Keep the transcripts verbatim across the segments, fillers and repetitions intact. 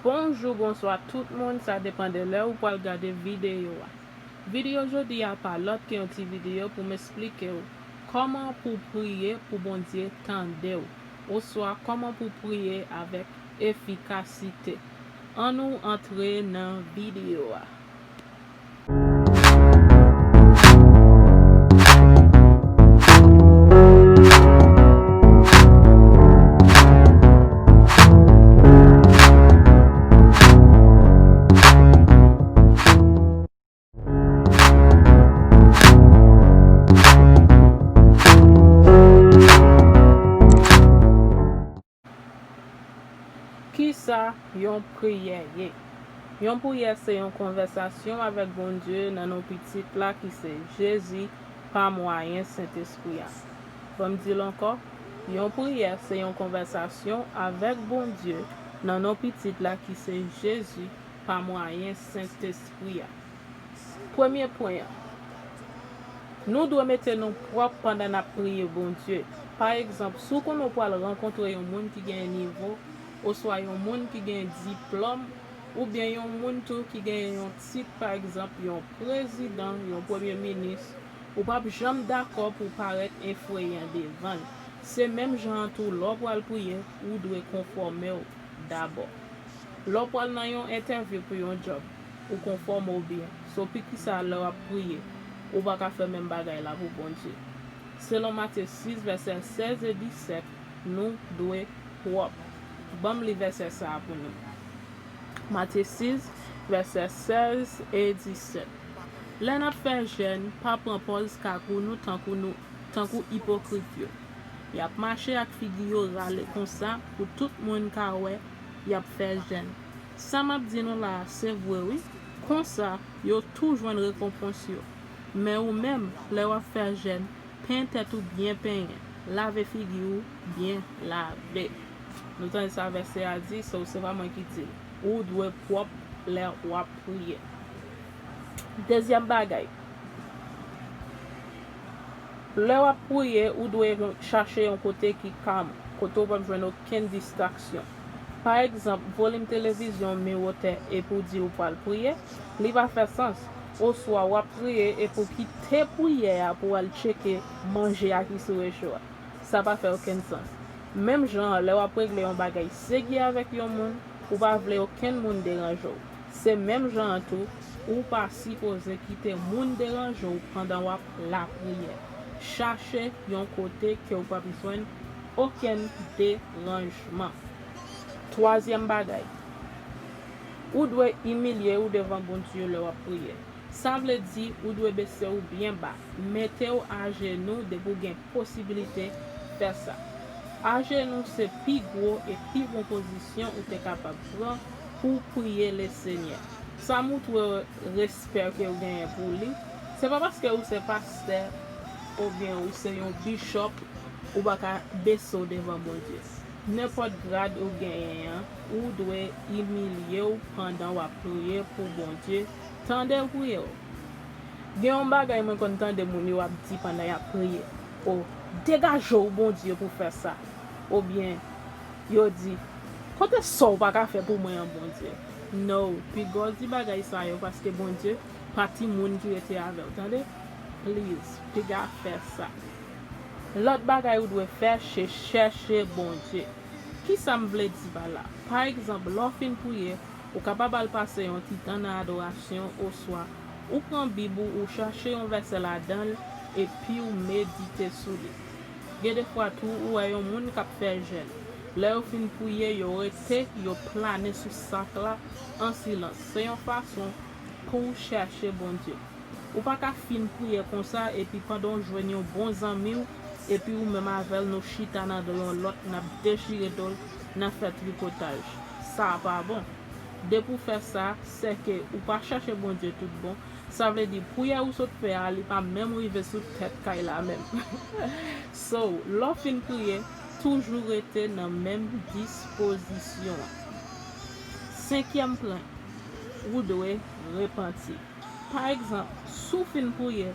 Bonjou, bonswa tout moun, sa depann de lè ou pral gade videyo a. Videyo jodi a pa lòt ke yon ti videyo pou m esplike w kòman pou w priye pou Bondye tande w, oswa kòman pou w priye avèk efikasite. Ann nou antre nan videyo a. Kisa yon priyè ye? Yon priyè se yon konvèsasyon avèk Bondye nan non Pitit la ki se Jezi pa mwayen Sentespri a. Ban m di l ankò, yon priyè se yon konvèsasyon avèk Bondye nan non Pitit la ki se Jezi pa mwayen Sentespri a. Premye pwen an, nou dwe mete nou pwòp pandan n ap priye Bondye. Pa egzanp, si w konnen w pral rankontre yon moun ki gen nivo, oswa yon moun ki gen diplòm, oubyen yon moun tou ki gen yon tit, pa egzanp, yon prezidan, yon premye minis, ou p ap janm dakò pou w parèt efreyan devan l. Se menm jan an tou, lè w pral priye, ou dwe konfòme w dabò. Lè w pral nan yon entèvyou pou yon djòb, ou konfòme w byen. So, poukisa lè w ap priye, ou pa ka fè menm bagay la pou Bondye? Selon Matye sis, vèsè sèz e disèt, nou dwe pwòp. Ban m li vèsè sa a pou nou. Matye sis, vèsè sèz e disèt. Lè n ap fè jèn, pa pran pòz kagou nou tankou nou, tankou ipokrit yo. Y ap mache ak figi yo rale konsa pou tout moun ka wè y ap fè jèn. Sa m ap di nou la a, se vre wi. Konsa, yo tou jwenn rekonpans yo. Men ou menm, lè w ap fè jèn, penyen tèt ou byen penyen, lave figi w byen lave. Nou tande sa vèsè a di, so se pa mwen ki di l. Ou dwe pwòp lè w ap priye. Dezyèm bagay, lè w ap priye, ou dwe chache yon kote ki kalm, kote w p ap jwenn okenn distraksyon. Pa egzanp, volim televizyon w miwotè epi w di w pral priye, li pa fè sans. Oswa w ap priye epi w kite priyè a pou w al tcheke manje a ki sou recho a. Sa pa fè okenn sans. Menm jan an, lè w ap regle yon bagay serye avèk yon moun, ou pa vle okenn moun deranje w. Se menm jan an tou, ou pa sipoze kite moun deranje w pandan w ap lapriyè. Chache yon kote ke w p ap jwenn okenn deranjman. Twazyèm bagay, ou dwe imilye w devan Bondye lè w ap priye. Sa vle di ou dwe bese w byen ba, mete w ajenou depi w gen posibilite fè sa. Ajenou se pi gwo e pi bon pozisyon ou te kapab pran pou w priye Lesenyè. Sa montre respè ke w genyen pou li. Se pa paske ou se pastè oubyen ou se yon bichòp ou pa ka bese w devan Bondye. Nenpòt grad ou genyen an, ou dwe imilye w pandan w ap priye pou Bondye tande w priye w. Gen yon bagay mwen konn tande moun yo ap di pandan y ap priye, o, degaje w Bondye pou fè sa. Oubyen yo di, kote sa w pa ka fè pou mwen an Bondye? No, piga w di bagay sa yo paske Bondye pa timoun ki rete avè w, tande? Please, piga fè sa. Lòt bagay ou dwe fè, se chèche Bondye. Kisa m vle di pa la? Pa egzanp, lè w fin priye, ou kapab al pase yon ti tan nan adorasyon, oswa ou pran Bib ou, ou chache yon vèsè ladan l, epi w medite sou li. Gen defwa tou, ou wè yon moun k ap fè jèn. Lè yo fin priye, yo rete, yo plane sou sak la an silans. Se yon fason pou w chèche Bondye. Ou pa ka fin priye konsa epi pandan w jwenn yon bon zanmi w, epi ou menm avè l nou chita nan do yon lòt, n ap dechire do l, n ap fè tripotaj. Sa pa bon. Depi w fè sa, sèke ou pa chache Bondye tout bon. Sa vle di, priyè ou sot fè a, li pa menm rive sou tèt kay la menm. So, lè w fin priye, toujou rete nan menm dispozisyon an. Senkyèm pwen, ou dwe repanti. Pa egzanp, si w fin priye,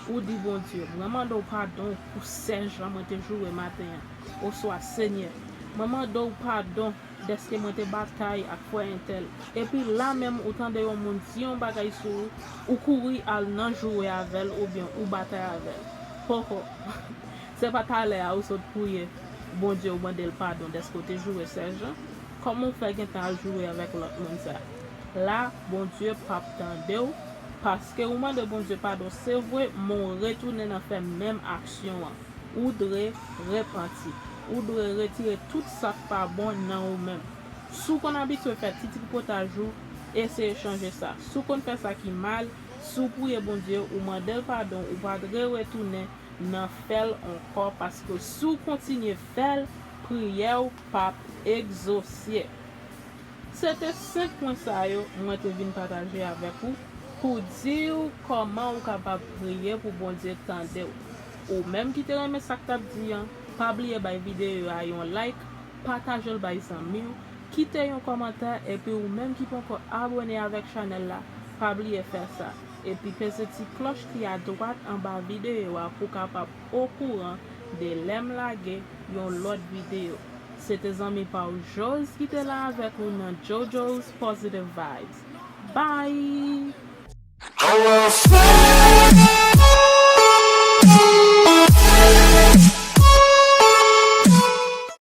ou di, Bondye, mwen mande w padon pou sèz jan mwen te joure maten an. Oswa, Senyè, Mwen mande w padon dèske mwen te batay ak frè entèl. Epi la menm ou tande yon moun di yon bagay sou ou, ou kouri al nan joure avè l oubyen ou batay avè l. Hoho! Se pa talè a ou sot priye Bondye, ou mande l padon dèske w te joure Serge lan? Kòman w fè gentan al joure avèk lòt moun sa? La, Bondye p ap tande w, paske ou mande Bondye padon, se vre, men w retounen nan fè menm aksyon an. Ou dwe repanti. Ou dwe retire tout sa k pa bon nan ou menm. Si w konn abitye fè ti tripotaj ou, eseye chanje sa. Si w konn fè sa ki mal, si w priye Bondye, ou mande l padon, ou pa dwe retounen nan fè l ankò, paske si w kontinye fè l, priyè w p ap egzose. Se te senk pwen sa yo mwen te vin pataje avèk ou pou di w kòman ou kapab priye pou Bondye tande w. Ou menm ki te renmen sa k t ap di an, pa bliye bay videyo a yon like, pataje l bay zanmi w, kite yon kòmantè, epi ou menm ki poko abone avèk chanèl la, pa bliye fè sa. Epi peze ti klòch ki adwat anba videyo a pou w kapab okouran de lè m lage yon lòt videyo. Se te zanmi pa w Jose ki te la avèk ou nan JoJo's Positive Vibes. Bye!